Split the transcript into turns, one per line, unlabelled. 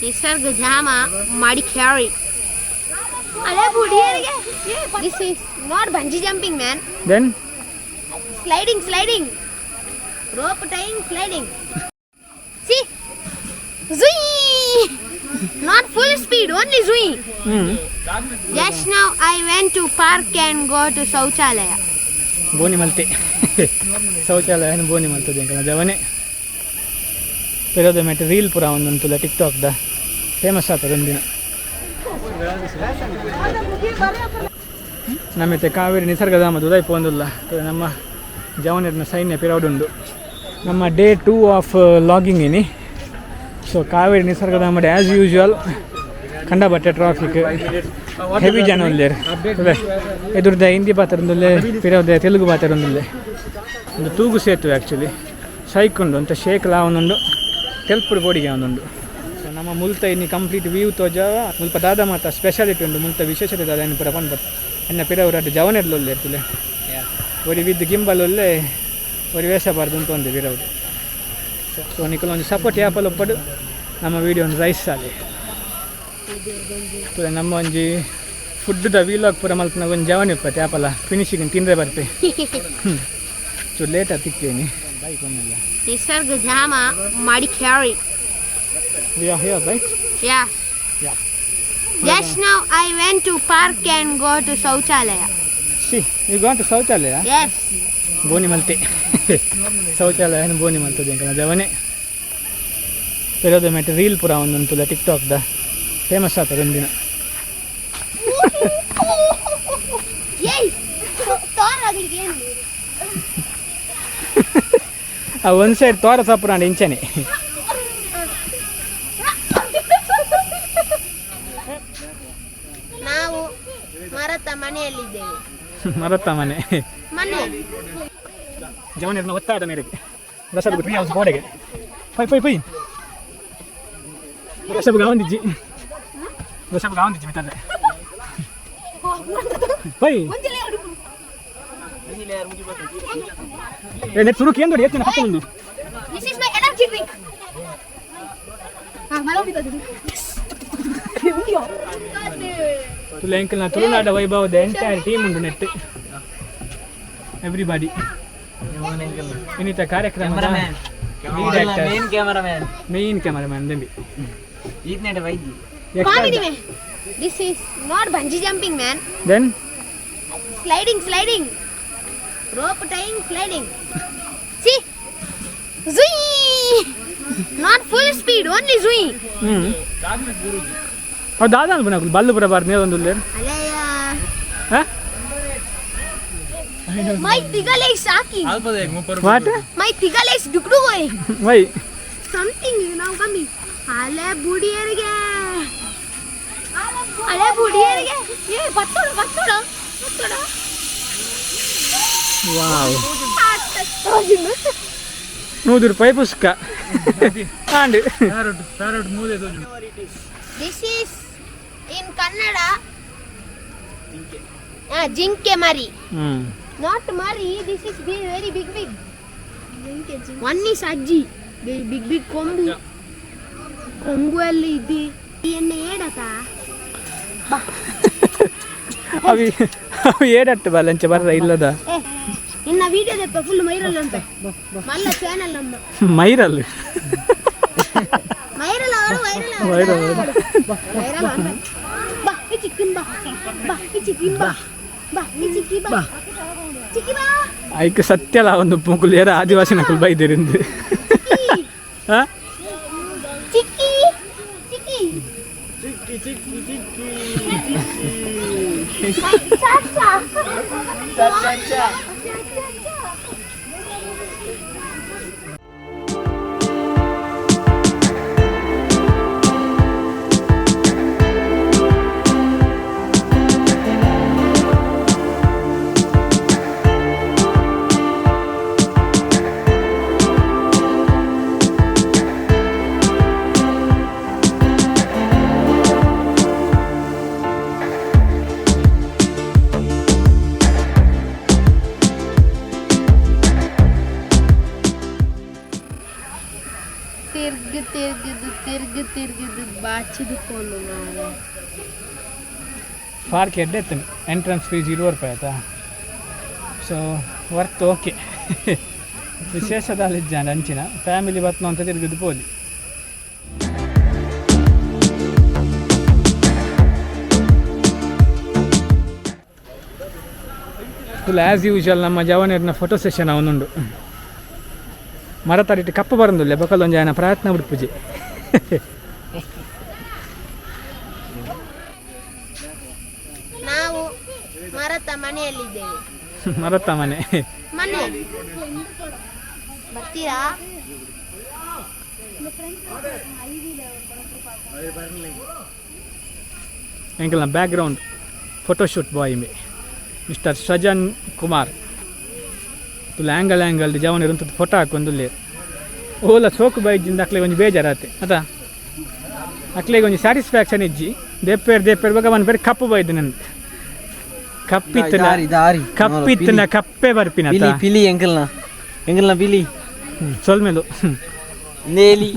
Nisargadhama Madikeri. This is not bungee jumping, man.
Then?
Sliding, sliding. Rope tying, sliding. See? Zui! Not full speed, only zui. Just now I went to park and go to Sauchalaya.
Boni ಮಲ್ತೆ ಶೌಚಾಲಯ ಬೋನಿ ಮಲ್ತದೆ ಎಂಕಲ್ನ ಜವನೆ ಪಿರೋದ ಮೆಟ್ reel ಪೂರ ಒಂದೊಂತುಲ tick talk the famous ಆತದ ಒಂದಿನ. ನಮ್ಮಿತ್ತೆ ಕಾವೇರಿ ನಿಸರ್ಗಧಾಮದ ಉದಯ್ ಪೋಂದುಲ್ಲ ನಮ್ಮ ಜವನೆರ್ನ ಸೈನ್ಯ ಪಿರೌಡುಂಡು. ನಮ್ಮ day 2 of vlogging ಇನಿ. So Kaveri ನಿಸರ್ಗಧಾಮಡ್ ಆ್ಯಸ್ ಯೂಶುವಲ್ ಕಂಡಬಟ್ಟೆ ಟ್ರಾಫಿಕ್, ಹೆವಿ ಜನ ಉಲ್ಲೇರ್. ಎದುರ್ದ ಹಿಂದಿ ಪಾತೆರೊಂದುಲ್ಲೆ, ಪಿರವುದ ತೆಲುಗು ಪಾತೆರೊಂದುಲ್ಲೆ. ಒಂದು ತೂಗು ಸೇತುವೆ ಆ್ಯಕ್ಚುಲಿ ಸೈಕುಂಡು ಅಂತ ಶೇಕ್ ಲಾವೊಂದುಂಡು, ತೆಲ್ಪುಡು ಬೋಡಿಗೆ ಒಂದುಂಡು. ಸೊ ನಮ್ಮ ಮುಲ್ತ ಇನ್ನು ಕಂಪ್ಲೀಟ್ ವ್ಯೂ ತೋಜಾವ. ಮುಲ್ಪ ದಾದ ಮಾತ ಸ್ಪೆಷಾಲಿಟಿ ಉಂಡು, ಮುಲ್ತ ವಿಶೇಷತೆ ದಾದ ಏನು ಪೂರ ಪನ್ಪ. ಎನ್ನ ಪಿರವು ರಡ್ಡ್ ಜವನೆರ್ಲು ಉಲ್ಲೆರ್ ತುಲೆ. ಒರಿ ವಿದ್ ಗಿಂಬಲ್ ಉಲ್ಲೆ, ಒರಿ ವೇಷ ಬಾರ್ದು ಅಂತ ಒಂದು ಪಿರವುಡು. ಸೊ ನಿಕುಲು ಒಂಜಿ ಸಪೋರ್ಟ್ ಯಾಪಲ ಉಪ್ಪಡು, ನಮ್ಮ ವೀಡಿಯೋ ಒಂದು ರೈಸ್ ಆಲೆ. ಪೂರ ನಮ್ಮ ಒಂಜಿ ಫುಡ್ದ ವೀಲಾಗ್ ಪೂರ ಮಲ್ಪುನಾಗ ಒಂಜಿ ಜವನ ಇಪ್ಪತ್ತೆ ಯಾಪಲ ಫಿನಿಶಿಂಗ್ ತಿಂದ್ರೆ ಬರ್ಪೆ. ಚೂರು ಲೇಟ್ ತಿಕ್ಕೇನಿ ಬೈಕ್ ಒಂದಿಲ್ಲ.
Nisargadhama Madikeri.
We are here, right?
Yeah.
Yeah.
Just now I went to park and go to Sauchalaya.
See, you gone to Sauchalaya?
Yes.
Boni ಮಲ್ತೆ ಶೌಚಾಲಯ ಬೋನಿ ಮಲ್ತದೆ ಎಂಕಲ್ನ ಜವನೆ ಪಿರೋದ ಮೆಟ್ ರೀಲ್ ಪೂರ ಒಂದೊಂತುಲ ಟಿಕ್ ಟಾಕ್ the famous ಆತದ ಒಂದಿನ.
ಏಯ್ ತೋರಾಗ್ಲಿಕ್ಕೆ ಏನು?
ಆ ಒಂದು ಸೈಡ್ ತೋರ ಸಪುರಾಂಡ ಇಂಚನೆ.
ನಾವು ಮರತ ಮನೆಯಲ್ಲಿದ್ದೇವೆ.
ಮರತ್ತ ಮನೆ.
ಮನೆ.
ಜವನೆರ್ನ ಒತ್ತಾಯದ ಮೇರೆಗೆ ರಸಬ್ ಟ್ರೀ ಹೌಸ್ ಗೋಡೆಗೆ ಪೈ ಪೈ ಪೈ ರಸಬ್ ಗಾವಂದಿಜ್ಜಿ, ರಸಬ್ ಗಾವಂದಿಜ್ಜಿ ಮಿತ್ತಲ್ಲೆ ಪೈ. ಏ ನೆಟ್ ಸುರುಕ್ ಏನು ಎತ್ತಿನ ಹತ್ತೊಂದು.
This is my energy drink.
ತುಲೆ ಎಂಕಲ್ನ ತುಳುನಾಡ ವೈಭವದ ಎಂಟೈರ್ ಟೀಮ್ ಉಂಟು ನೆಟ್ ಎವ್ರಿಬಾಡಿ. ಇನ್ನಿತ ಕಾರ್ಯಕ್ರಮ
main cameraman.
Main cameraman ದಂಬಿ.
ಈತ್ನೇಟ ವೈದ್ಯ.
Comedy man. This is not bungee jumping, man.
Then?
Sliding, sliding. Rope tying, sliding. See? Zui! Not full speed, only zui.
ಹ್ಞೂ ಅವು ದಾದ ಅನ್ಬು ಬಲ್ಲು ಪೂರ ಬಾರ್ದು ನೇರೊಂದು ಉಲ್ಲೇರ್.
ಅಲೆಯ.
ಹಾಂ.
My ತಿಗಲೆ is shaking.
What?
My ತಿಗಲೆ is ಡುಕ್ಡು going.
Why?
Something now coming. ಅಲೆ ಬುಡಿಯರಿಗೆ, ಅಲೆ ಬುಡಿಯರಿಗೆ, ಏ ಬತ್ತೋಡು ಬತ್ತೋಡು ಬತ್ತೋಡು.
ವಾವ್, 100 ರೂಪಾಯಿ ಪುಸ್ತಕ and
This is in Kannada. ಜಿಂಕೆ ಮರಿ.
ಹ್ಞೂ.
Not ಮರಿ, this is very big big. One is ಅಜ್ಜಿ, ಬಿಗ್ ಬಿಗ್ ಕೊಂಬು ಕೊಂಬು ಅಲ್ಲಿ ಇದೆ ಎಣ್ಣೆ ಏಡತ.
ಅವಿ ಅವಿ ಏಡಟ್ಟು ಬಲ್ಲಂಚ ಬರ್ರ ಇಲ್ಲದ.
ಏ ಇನ್ನ ವಿಡಿಯೋದಪ್ಪ ಫುಲ್ ಮೈರಲ್ ಅಂತ ಮಲ್ಲ ಚಾನಲ್ ನಮ್ಮ.
ಮೈರಲ್.
ಮೈರಲ್ ಅವರು ವೈರಲ್.
ವೈರಲ್.
ವೈರಲ್ ಅಂತ ಬಾ ಈ ಚಿಕ್ಕಿನ್ ಬಾ ಬಾ ಈ ಚಿಕ್ಕಿನ್ ಬಾ ಬಾ ಈ ಚಿಕ್ಕಿ ಬಾ ಚಿಕ್ಕಿ ಬಾ.
ಐಕ್ ಸತ್ಯಲ ಒಂದು ಮುಕುಲು ಏರ ಆದಿವಾಸಿ ನಕುಲು ಬೈದಿರಿಂದು. ಹಾಂ.
ಚಿಕ್ಕಿ ಚಿಕ್ಕಿ
ಚಿಕ್ಕಿ ಚಿಕ್ಕಿ.
ಚಾಚಾ.
ಚಾ.
ತಿರುಗಿದ್ದು ಬಾಚಿದು ಪೋಂಡು ಮಾರೆ.
ಪಾರ್ಕ್ ಎಡ್ಡೆ ಇತ್ತು. ಎಂಟ್ರೆನ್ಸ್ ಫೀಸ್ 20 ರೂಪಾಯಿ ಆಯ್ತಾ. ಸೊ ವರ್ತ್ ಓಕೆ. ವಿಶೇಷ ಇಜ್ಜಾಂಡ ಅಂಚಿನ ಫ್ಯಾಮಿಲಿ ಬತ್ನ ಅಂತ ತಿರುಗಿದ್ದು ಪೋಲಿ. ಫುಲ್ ಆ್ಯಸ್ ಯೂಶುವಲ್ ನಮ್ಮ ಜವನರ್ನ ಫೋಟೋ ಸೆಷನ್ ಅವನುಂಡು. ಮರ ತಡಿಟ್ಟು ಕಪ್ಪು ಬರಂದಿಲ್ಲ ಬೊಕಲೊಂಜಿ ಆಯನ ಪ್ರಯತ್ನ ಬಿಡ್ಪುಜಿ.
ನಾವು ಮರತ ಮನೆಯಲ್ಲಿದ್ದೇವೆ.
ಮರತ್ತ ಮನೆ.
ಮನೆ ಬರ್ತೀರಾ?
ಎಂಕಲ್ನ ಬ್ಯಾಕ್ಗ್ರೌಂಡ್ ಫೋಟೋಶೂಟ್ ಬಾಯ್ ಇಂಬೆ ಮಿಸ್ಟರ್ ಸಜನ್ ಕುಮಾರ್. ತುಲ್ಲ ಆ್ಯಂಗಲ್ ಆ್ಯಂಗಲ್ ಜವನರು ಉಂಟು ಫೋಟೋ ಹಾಕೊಂದುಲ್ಲೇರು. ಓಲ ಸೋಕು ಬೈಜಿಂದ ಅಕ್ಲೆಗ್ ಒಂಜಿ ಬೇಜಾರಾತೆ ಅತ. ಅಕ್ಲೆಗ್ ಒಂಜಿ ಸ್ಯಾಟಿಸ್ಫ್ಯಾಕ್ಷನ್ ಇಜ್ಜಿ. ದೇಪೇರ್ ದೇಪೇರ್ ಬೊಕ ಪನ್ಪೇರ್ ಕಪ್ಪು ಬೈದು ನಂದು ಕಪ್ಪಿತ್ತನ.
ದಾರಿ ದಾರಿ.
ಕಪ್ಪಿತ್ತನ ಕಪ್ಪೆ ಬರ್ಪಿನ.
ಪಿಲಿ ಪಿಲಿ, ಎಂಕಲ್ನ ಎಂಕಲ್ನ ಪಿಲಿ.
ಸೊಲ್ಮೆಲು.
ನೇಲಿ.